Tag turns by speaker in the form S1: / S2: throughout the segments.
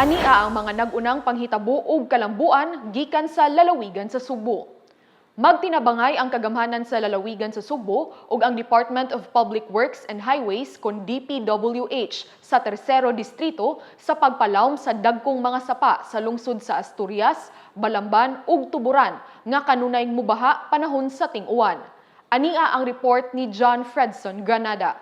S1: Ania ang mga nag-unang panghitabo ug kalambuan gikan sa lalawigan sa Sugbo. Magtinabangay ang kagamhanan sa lalawigan sa Sugbo ug ang Department of Public Works and Highways kon DPWH sa Tersero Distrito sa pagpalawm sa dagkong mga sapa sa lungsod sa Asturias, Balamban ug Tuburan nga kanunay mubaha panahon sa ting-uwan. Ania ang report ni John Fredson Granada.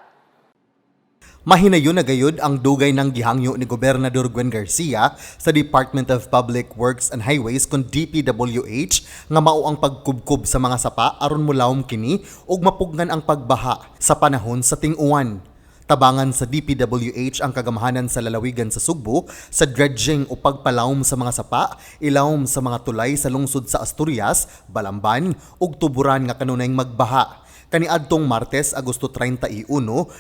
S2: Mahinayon na gayud ang dugay ng gihangyo ni Gobernador Gwen Garcia sa Department of Public Works and Highways kon DPWH nga mao ang pagkubkob sa mga sapa aron molawom kini ug mapugnan ang pagbaha sa panahon sa ting-uwan. Tabangan sa DPWH ang kagamhanan sa lalawigan sa Sugbo sa dredging o pagpalawom sa mga sapa, ilawom sa mga tulay sa lungsod sa Asturias, Balamban ug Tuburan nga kanunayng magbaha. Kaniadtong Martes, Agosto 31,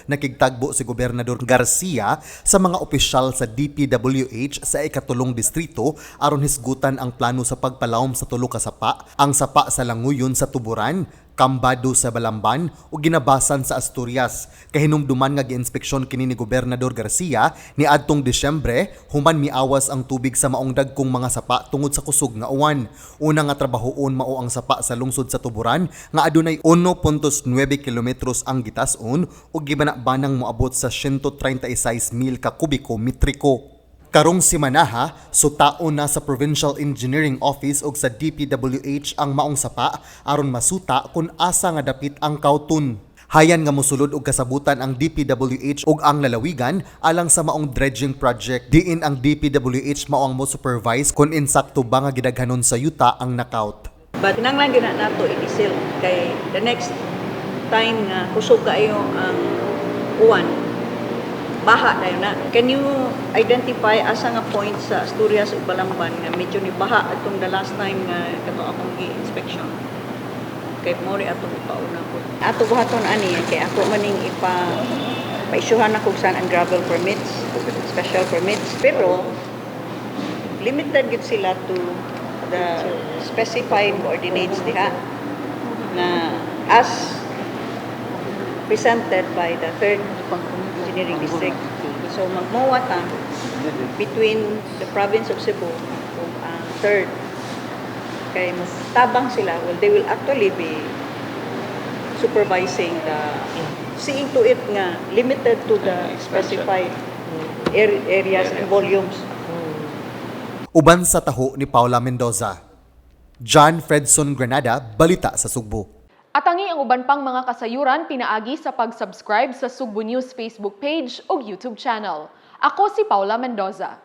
S2: nakigtagbo si Gobernador Garcia sa mga opisyal sa DPWH sa ikatulong distrito aron hisgutan ang plano sa pagpalawom sa tulo ka sapa, ang sapa sa Languyon sa Tuburan, Kambado sa Balamban ug Ginabasan sa Asturias. Kahinumduman nga giinspeksyon kini ni Gobernador Garcia ni adtong Disyembre human miawas ang tubig sa maong dagkong mga sapa tungod sa kusog nga uwan. Una nga trabahoon mao ang sapa sa lungsod sa Tuburan nga adunay 1.9 kilometros ang gitas-on ug gibana-banang moabot sa 136 mil ka kubiko metriko. Karong simanaha, sutaon na sa Provincial Engineering Office ug sa DPWH ang maong sapa aron masuta kung asa nga dapit ang kauton. Hayan nga mosulod og kasabutan ang DPWH ug ang lalawigan alang sa maong dredging project. Diin ang DPWH mao ang mo supervise kung insakto ba nga gidaghanon sa yuta ang nakawt.
S3: But kinahanglan gyud na nato i-seal kay the next time nga kusog kaayo ang uwan, baha dayon na. Can you identify asa nga point sa Asturias ug Balamban nga medyo ni baha atong the last time nga kato akong gi-inspection? Kay mao ri atong ipauna ko. Ato buhaton ani kay ako maning ipa paisyuhan ako sand and gravel permits, special permits. Pero limited gid sila to the specified coordinates diha na as presented by the third engineering district. So magmowa ta between the province of Cebu ug ang third kay mas tabang sila. Well, they will actually be supervising the seeing to it nga limited to the specified areas and volumes.
S2: Uban sa taho ni Paula Mendoza. John Fredson Granada, Balita sa Sugbo.
S1: Atangi ang uban pang mga kasayuran pinaagi sa pag-subscribe sa Sugbo News Facebook page o YouTube channel. Ako si Paula Mendoza.